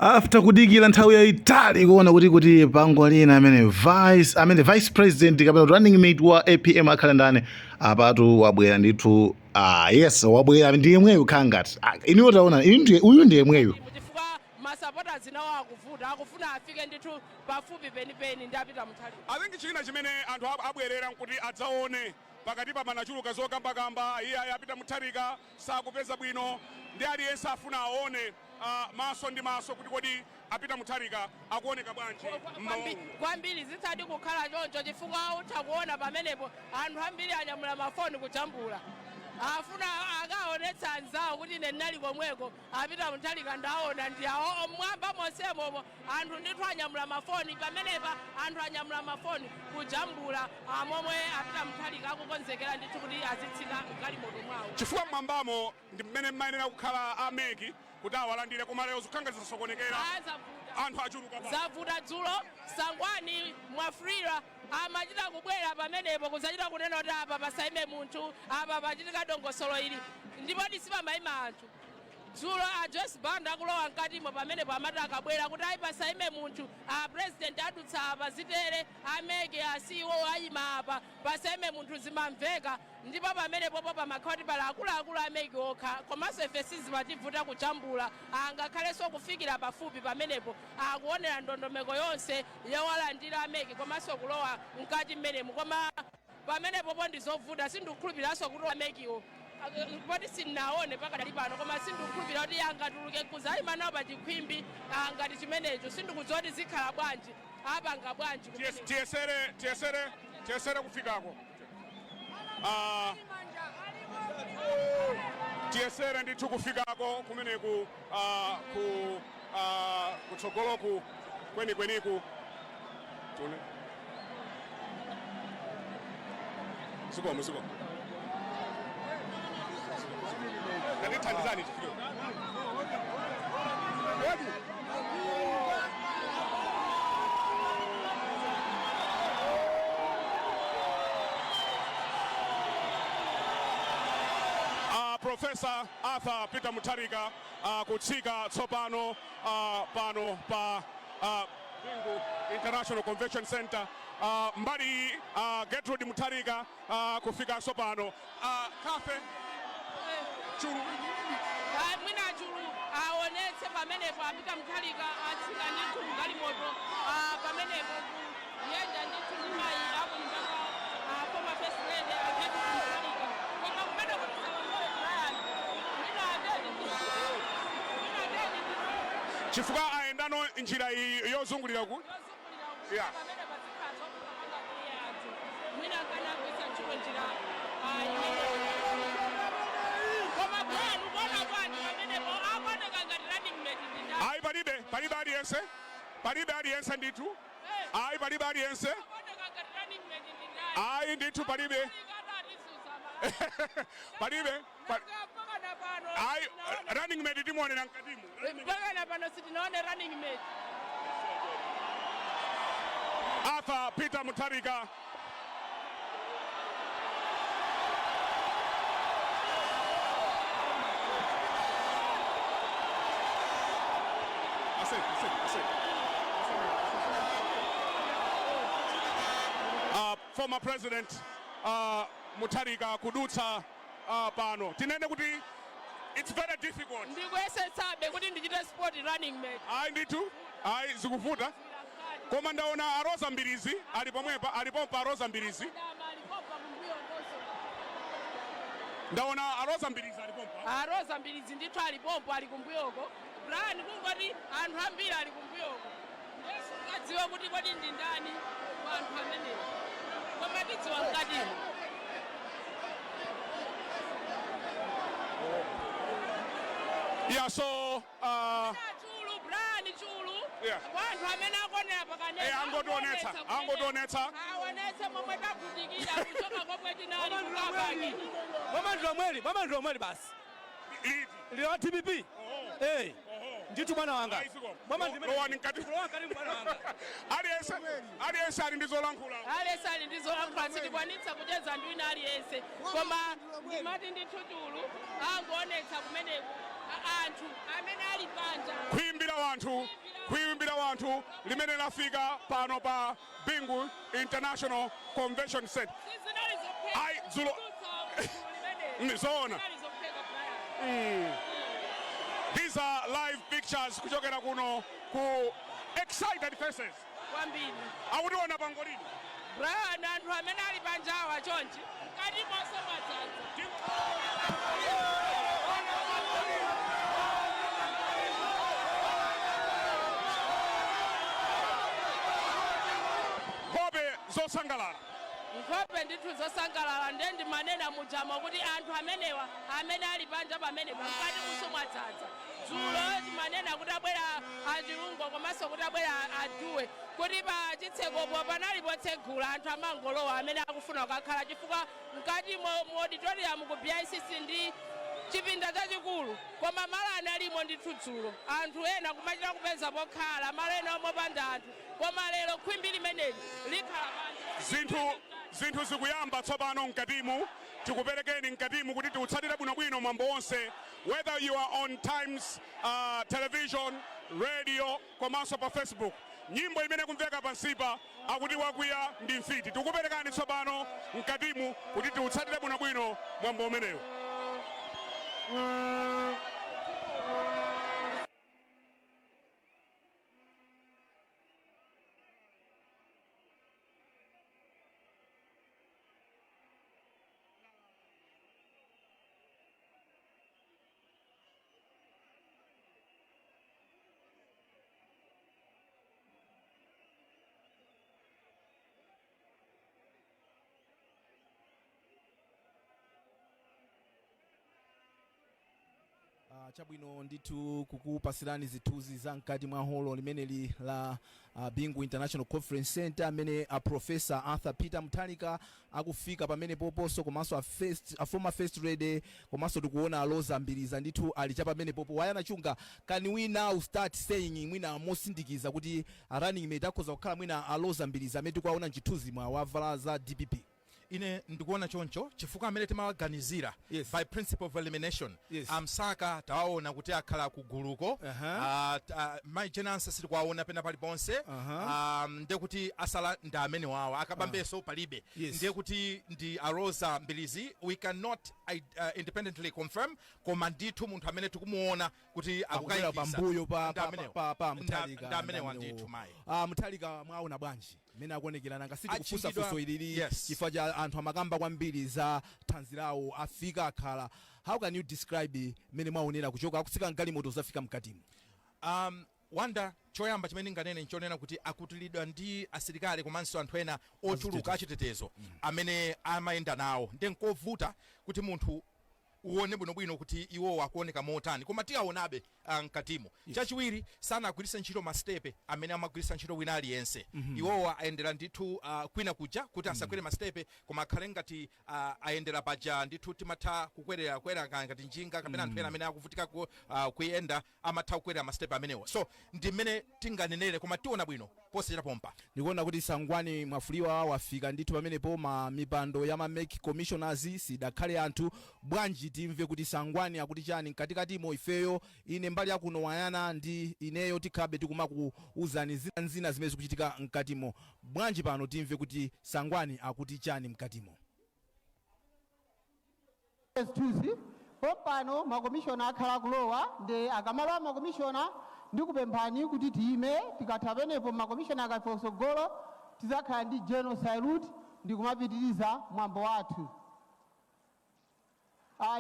After kudikira nthawi yayitali kuona kuti pangolina amene vice president kapena running mate wa APM akhala ndani, apatu wabwera ndithu. Ah, yes, wabwera, ndi yemweyu. Khala ngati, ah, iniwo taona, uyu ndi yemweyu. Chifukwa masupporters nawo akuvuta, akufuna afike ndithu pafupi penipeni ndi a Peter Mutharika. I think china chimene anthu abwerera nkuti adzaone pakati pa panachuluka zokambakamba, iye a Peter Mutharika sakupeza bwino, ndi aliyense afuna aone maso ndi maso kuti kodi a Peter Mutharika akuoneka bwanji mmawa uno. Kwambiri, zitsadi kukhala choncho chifukwa utha kuona pamenepo anthu ambiri anyamula mafoni kujambula, afuna akaonetsa anzawo kuti ine ndinali komweko, a Peter Mutharika ndaona. Ndi awo mwamba monsemomo anthu ndithu anyamula mafoni pamenepa, anthu anyamula mafoni kujambula momwe a Peter Mutharika akukonzekera ndithu kuti azitsika mgalimoto mwawo. Chifukwa mmwambamo ndi mmene mmayenera kukhala a MEC kuti awalandire, koma lero zikukhanga zisasokonekera. Ah, zavuta. Anthu achuluka pa Zavuta. Dzulo Sangwani Mwafulirwa amachita kubwera pamenepo kudzachita kunena kuti apa pasaime munthu, apa pachitika dongosolo ili, ndipo tisipamayima anthu. Dzulo a Joyce Banda akulowa mkatimo pamenepo amati akabwera kuti ayi, pasaime munthu, a president adutsa apa, zitere, a MEC asiwo ayima apa, pasaime munthu. Zimamveka ndipo pamenepopo pamakhala kuti pali akuluakulu a MEC okha, komanso ife sizimativuta kujambula, angakhalenso kufikira pafupi pamenepo akuonera ndondomeko yonse yowalandira a MEC komanso kulowa mkati mmenemu. Koma pamenepopo ndizovuta, sindikukhulupiriranso kuti a MECwo, poti sindinaone pakadali pano, koma sindikukhulupirira kuti angatuluke kuzayima nawo pa chikhwimbi ngati chimenecho. Sindikudziwa kuti zikhala bwanji, apanga bwanji kumeneko. Tiyesere kufikako. Tiyesere ndithu kufikako kumeneku, kutsogoloku kwenikweniku. Tione. Zikomo, zikomo. Tandithandizani tifike. Kodi Professor Arthur Peter Mutharika kutsika tsopano pano pa Bingu International Convention Center. Mbali iyi Gertrude Mutharika kufikanso pano. Kafe Chulu. Mwina Chulu aonetse pamenepo a Peter Mutharika atsika ndithu mgalimoto pamenepo, kuyenda ndithu ndi mayi akunyumba kwa former first lady a Gertrude Mutharika. Koma kumene kuti salongole Brian, mwina ateni, mwina ateni. Chifukwa ayendano njira iyi yozungulira ku yozungulira. Pamene pazikhala zokupanga kuliye anthu, mwina akanagwiritsa ntchito njira imeneyo. Koma Brian, ukuona bwanji pamenepo, akuoneka ngati running mate ndi ndani? Ayi, palibe aliyense, palibe aliyense ndithu. Ayi, palibe aliyense. Akuoneka ngati running mate ndi ndani? Ayi ndithu, palibe. Palibe. Mpaka na pano Ayi. sitinaone. Running mate timuonera mkatimu. Mpaka na pano sitinaone running mate. Arthur Peter Mutharika. Ase, ase, ase. Former President Mutharika kudutsa pano. Tinene kuti it's very difficult. Ndikuyesetsabe kuti ndichite spot running mate. Ayi ndithu, ayi, zikuvuta. Koma ndaona a Roza Mbirizi ali pomwepa, alipompa a Roza Mbirizi. Ndaona a Roza Mbirizi alipompa. A Roza Mbirizi ndithu alipompo, ali kumbuyoko, Brian. Kungoti anthu ambiri ali kumbuyoko, ndiye sungadziwe kuti kodi ndi ndani wa anthu amenewo, koma tidziwa mkatimo. Yeah, so Chulu, Brian, Chulu. Kwa anthu amene akuonera pakanema, Angotionetsa, angotionetsa. Aonetse momwe tavutikira kuchoka komwe tinali kukapaki. Boma ndi lomweli, boma ndi lomweli basi. Liti? Lilo la DPP. Eh, ndithu bwana wanga. Ayi, zikomo. Boma ndi Lowani mkati. Lowa mkati, bwana wanga. Aliyense ali ndi zolankhula. Aliyense ali ndi zolankhula, sitikwanitsa kucheza ndi wina aliyense, koma ndimati ndithu Chulu angoonetsa kumeneku anthu amene ali panja. Kuimbira wanthu. anthu limene lafika pano pa Bingu International Convention Center. Sizinali zophweka. Ayi, dzulo. Zoona. Zinali zophweka, Brian. These are live pictures kuchokera kuno ku excited faces. Kwambiri. Akutiona pangolini. Brian, anthu amene ali panjawa chonchi, mkati monse mwadzaza. Nkhope zosangalala. Nkhope ndithu zosangalala. Ndiye ndimanena mujama kuti anthu amenewa amene ali panja pamene mkati muso mwadzaza. Dzulo timanena kuti abwera achilungo komanso kuti abwera aduwe kuti pa chitsekopo panali potsegula, anthu amangolowa amene akufuna kukakhala, chifukwa mkati mu auditorium ku BICC ndi chipinda chachikulu, koma malo analimo ndithu. Dzulo anthu ena kumachita kupeza pokhala, malo ena omopanda anthu, koma lero khwimbi limeneli likhala panja. Zinthu zikuyamba tsopano mkatimu. Tikuperekeni mkatimu kuti tiutsatire bwinobwino mwambo wonse, whether you are on Times Television, radio komanso pa Facebook. Nyimbo imene kumveka pansipa akuti "Wakwiya ndi mfiti". Tikuperekani tsopano mkatimu kuti tiutsatire bwinobwino mwambo umenewu. Chabwino ndithu, kukupasirani zithunzi za mkati mwa holo limeneli la Bingu International Conference Center, amene a Professor Arthur Peter Mutharika akufika pamene poponso, komanso a former first lady, komanso tikuona Aloza Mbiriza ndithu ali cha pamene popo. Wayana Chunga, can we now start saying mwina mosindikiza kuti a running mate akhoza kukhala mwina Aloza Mbiriza amene tikuwaona mchithunzi mwa wavala za DPP? Ine ndikuona choncho, chifukwa amene timawaganizira by principle of elimination, amsaka tawaona kuti akhala kuguluko. Mai Jane Ansah sitikuwaona pena paliponse. Ndiye kuti asala ndi amene wawa akabambeso palibe. Ndiye kuti ndi Arosa Mbilizi. We cannot independently confirm, koma ndithu munthu amene tikumuona kuti akubwera akukayikisa pambuyo pa, ndi pa, amenewa. pa Mutharika. Ndi amenewa. Ndi Ndithu mayi. Mutharika mwaona bwanji mmene akuonekera? Nanga sitikufunsa Achingidwa- funso ilili chifukwa cha anthu amakamba kwambiri za thanzi lawo. Afika, akhala. How can you describe mmene mwaonera kuchoka akutsika mgalimoto zafika mkatimo? Wanda, choyamba chimene ndinganene nchonena kuti akutilidwa ndi asilikali komanso anthu ena ochuluka achitetezo amene amayenda nawo, ndi nkovuta kuti munthu uone bwinobwino kuti iwowo akuoneka motani, koma tiyaonabe mkatimo. Chachiwiri, sanagwiritse ntchito masitepe amene amagwiritsa ntchito wina aliyense. Iwowa ayendera ndithu kwina kuja kuti asakwere masitepe, koma akhale ngati ayendera paja ndithu timatha kukwerera kwera ngati njinga kapena anthu ena amene akuvutika kuyenda amatha kukwera masitepe amenewo. So ndi mmene tinganenere, koma tiona bwino posachita pompa. Ndikuona kuti Sangwani Mwafulirwa wafika ndithu pamenepo. Ma mipando ya ma MEC commissioners sidakhale anthu. Bwanji timve kuti Sangwani akuti chani mkatikatimo? Ifeyo, ine mbali yakuno, Wayana ndi ineyo, tikhabe tikumakuuzani zina zina zimene zikuchitika mkatimo. Bwanji pano timve kuti Sangwani akuti chani mkatimo? Zithunzi pompano, makomishona akhala kulowa. Ndi akamalowa makomishona, ndikupemphani kuti tiyime. Tikatha penepo, makomishona akafika kutsogolo, tizakhala ndi general salute ndi kumapitiriza mwambo wathu.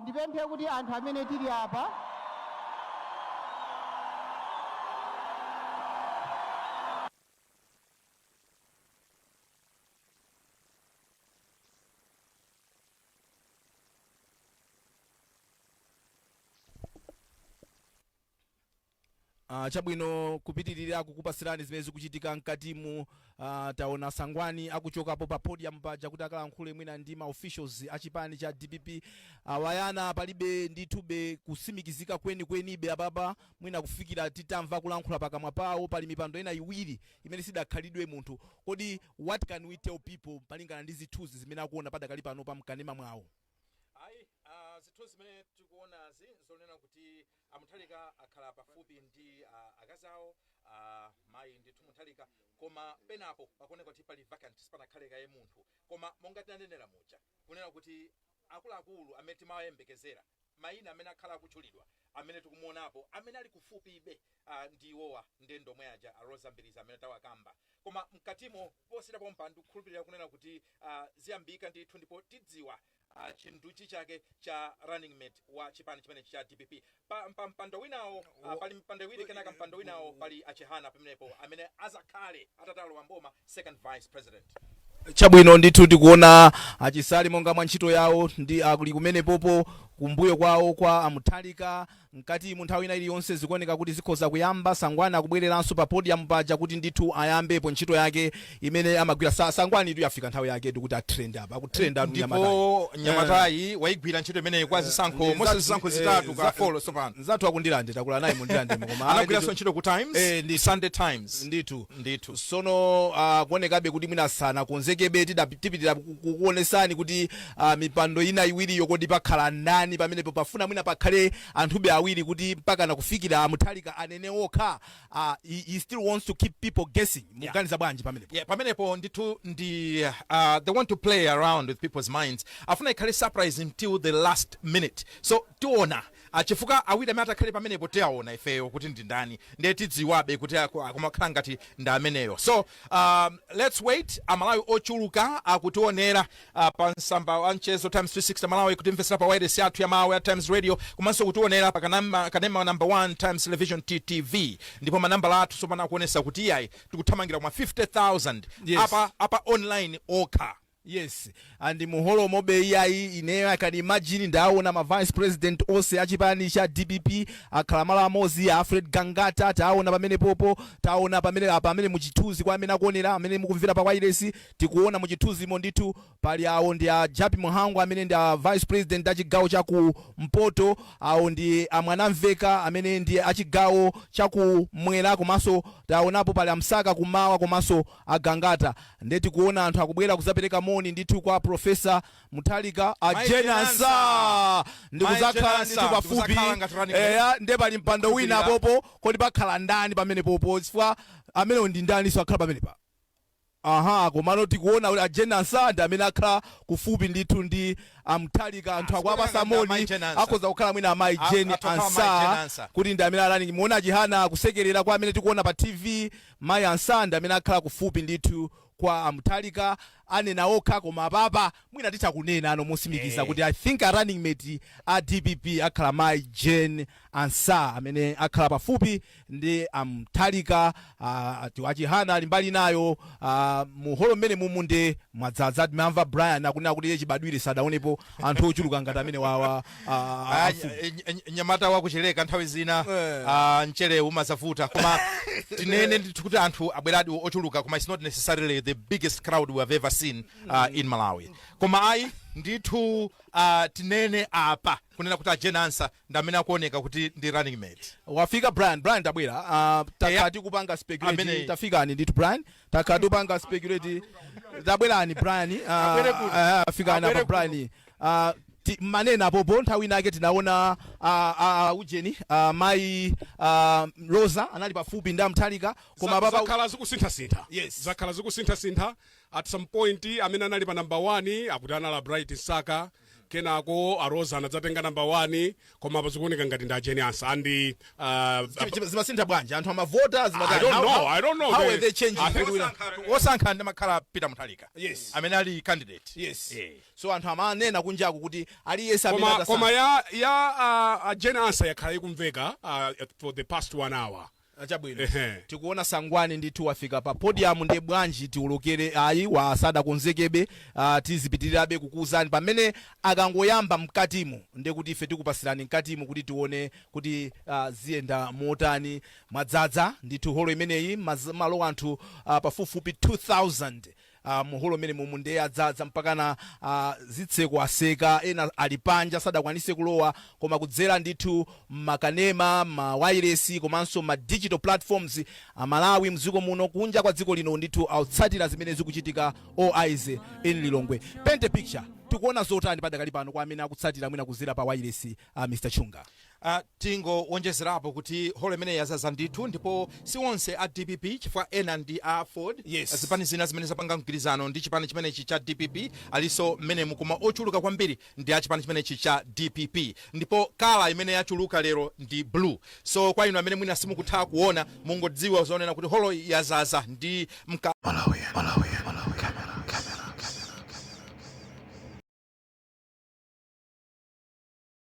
Ndipemphe kuti anthu amene tili apa Chabwino, kupitirira kukupasirani zimene zikuchitika mkatimu. Taona Sangwani akuchokapo pa podium paja kuti akalankhule mwina ndi ma officials achipani cha DPP. Wayana, palibe ndithube kusimikizika kwenikwenibe apapa, mwina kufikira titamva kulankhula pakamwa pawo. Pali mipando ina iwiri imene sidakhalidwe munthu. Kodi what can we tell people malingana ndi zithunzi zimene akuona padakali pano pa mkanema mwawo? Ayi, zithunzi zimene tikuonazi zonena kuti Amutharika akhala pafupi ndi akazi awo, mayi Mayi ndithu Mutharika, koma penapo pakuoneka kuti pali vacant, sipanakhale kaye munthu. Koma monga tinanenera muja kunena kuti akuluakulu amene timawayembekezera, mayina amene akhala akutchulidwa, amene tikumuonapo amene ali kufupibe, ndi iwowa, ndi ndomwe aja a Rosa Mbirizi amene tawakamba. Koma mkatimo posita pompa ndikukhulupirira kunena kuti ziyambika ndithu, ndipo tidziwa chinduchi chake cha running mate wa chipani chimenechi cha DPP pa mpando winawo. Pali mpando iwiri, kenaka mpando winawo pali a Chihana pamenepo amene azakhale atatalowa mboma second vice president. Chabwino ndithu, tikuona achisali monga mwa ntchito yawo ndi akuli kumene popo kumbuyo kwawo kwa Amuthalika. Mkati mu nthawi ina iliyonse zikuoneka kuti zikhoza kuyamba. Sangwani akubwereranso pa podium paja kuti ndithu ayambepo ntchito yake imene amagwira. Sangwani itu yafika nthawi yake kuti atrend apa, akutrend atu nyamatayi. Ndipo nyamatayi wayigwira ntchito imeneyi kwa zisankho monse, zisankho zitatu ka four tsopano. Nzathu akundilande, takula naye mundilande, koma anagwiranso ntchito ku Times, Sunday Times. Ndithu. Ndithu. Sono kuonekabe kuti mwina sanakonzekebe. Tipitira kukuonesani kuti mipando ina iwiriyo kodi pakhala ndani pamenepo. Pafuna mwina pakhale anthube awiri kuti mpaka nakufikira Amuthalika anene okha. He still wants to keep people guessing. Mukuganiza bwanji pamenepo? Yeah, pamenepo ndithu ndi they want to play around with people's minds. Afuna ikhale surprise until the last minute. So tiona, chifukwa awiri amene atakhale pamenepo tiaona ifeyo kuti ndi ndani, ndiye tidziwabe kuti akumakhala ngati ndi ameneyo. So let's wait. Amalawi ochuluka akutionera pa msamba wa mchezo Times 360 Malawi, kutimvetsera pa wireless yathu ya mawu ya Times Radio, komanso kutionera pa kanema number 1 Times Television, TTV. Ndipo manambala athu tsopano akuonesa kuti iyayi, tikuthamangira kuma 50,000 apa online okha. Yes, and muholo mobe iyayi, ineyo I can imagine ndaona ma vice president onse achipani cha DPP akhala malo amodzi. Alfred Gangata taona pamene popo, taona pamene apa amene muchithunzi, kwa amene akuonera, amene mukumvera pa wireless, tikuona muchithunzimo ndithu pali awo ndi a Japi Mhango amene ndi a vice president achigawo cha ku mpoto, awo ndi a Mwanamveka amene ndi achigawo cha kumwera, komanso taonapo pali amsaka kumawa komanso agangata. Ndiye tikuona anthu akubwera kuzapereka moni ndithu kwa Professor Muthalika. Mai A Jane Ansah ndikuzakhala Jane ndithu Ansah, pafupi. ndikuzakhala ngati running mate. Eya, ndiye pali mpando wina Kukhulupirira. popo, kodi pakhala ndani pamene popo? Chifukwa amenewo ndi ndani so akhala pamenepa? Aha, komano tikuona kuti a Jane Ansah ndi amene akhala kufupi ndithu ndi Amuthalika. Anthu akuwapasa Sikuoneka ngati moni. Amayi Jane Ansah. Akhoza kukhala mwina amayi Jane Atokhala Amayi Jane Ansah Ansah. kuti ndi amene alani. Muona Chihana kusekerera kwa amene tikuona pa TV. Mayi Ansah ndi amene akhala kufupi ndithu kwa Amuthalika. Anena okha, koma apapa mwina titha kunena ano mosimikiza kuti I think a running mate a DPP akhala mayi Jane Ansah amene akhala pafupi ndi Amuthalika. Achihana ali mbali nayo. Muholo mmene mumu nde mwadzaza. Timamva Brian akunena kuti iye chibadwire sadaonepo anthu ochuluka ngati amene wawa afumu. Nyamata wakuchileka nthawi zina mchere umazavuta, koma tinene ndithu kuti anthu abweradi ochuluka, koma it's not necessarily the biggest crowd we have ever seen in Malawi. Koma ayi ndithu, tinene apa kunena kuti a Jane Ansah ndi amene akuoneka kuti ndi running mate. Wafika Brian. Brian, tabwera. Takhala tikupanga speculate. Tafikani ndithu, Brian. Takhala tikupanga speculate. Tabwerani, Brian. Abwere kuno. Fikani apa. Abwere. Brian, manena apopo nthawi inake tinaona ujeni, mayi Rosa anali pafupi ndi Amthalika, koma apapa Zakhala zikusinthasintha. Zakhala zikusinthasintha. At some point amene anali pa number 1 akuti anali Bright Msaka, kenako Arosa anadzatenga number 1, koma apa zikuoneka ngati ndi a Jane Ansah and Zimasintha bwanji? Anthu amavota? I don't know, I don't know. How were they changing? I think Wosankha ndi amakhala Peter Mutharika amene ali candidate. Yes, so anthu amanena kunjaku kuti aliyense amene Koma atasankha. Koma ya Jane Ansah yakhala ikumveka for the past one hour. Chabwino. Ehe. Tikuona Sangwani ndithu wafika pa podium. Ndiye bwanji tiulukere? Ayi, wasadakonzekebe. Tizipitirirabe kukuuzani pamene akangoyamba mkatimo, ndiye kuti ife tikupasirani mkatimo kuti tione kuti ziyenda motani. Mwadzaza ndithu holo imeneyi, malo anthu pafupifupi 2000 muholo mmene mumu, ndiye adzaza mpakana zitseko aseka, ena ali panja sadakwanise kulowa. Koma kudzera ndithu makanema, ma wireless komanso ma digital platforms, Amalawi mdziko muno, kunja kwa dziko lino ndithu autsatira zimene zikuchitika. All eyes in Lilongwe. Paint a picture, tikuona zotani padakali pano kwa amene akutsatira mwina kudzera pa wireless, Mr Chunga? Tingowonjezerapo kuti holo imene yazaza ndithu, ndipo si onse a DPP, chifukwa ena ndi a Ford. Zipani zina zimene zapanga mgwirizano ndi chipani chimenechi cha DPP alinso mmenemu, koma ochuluka kwambiri ndi a chipani chimenechi cha DPP. Ndipo colour imene yachuluka lero ndi blue. So kwa inu amene mwina simukutha kuona, mungodziwa zonena kuti holo yazaza ndi mka Malawi, Malawi.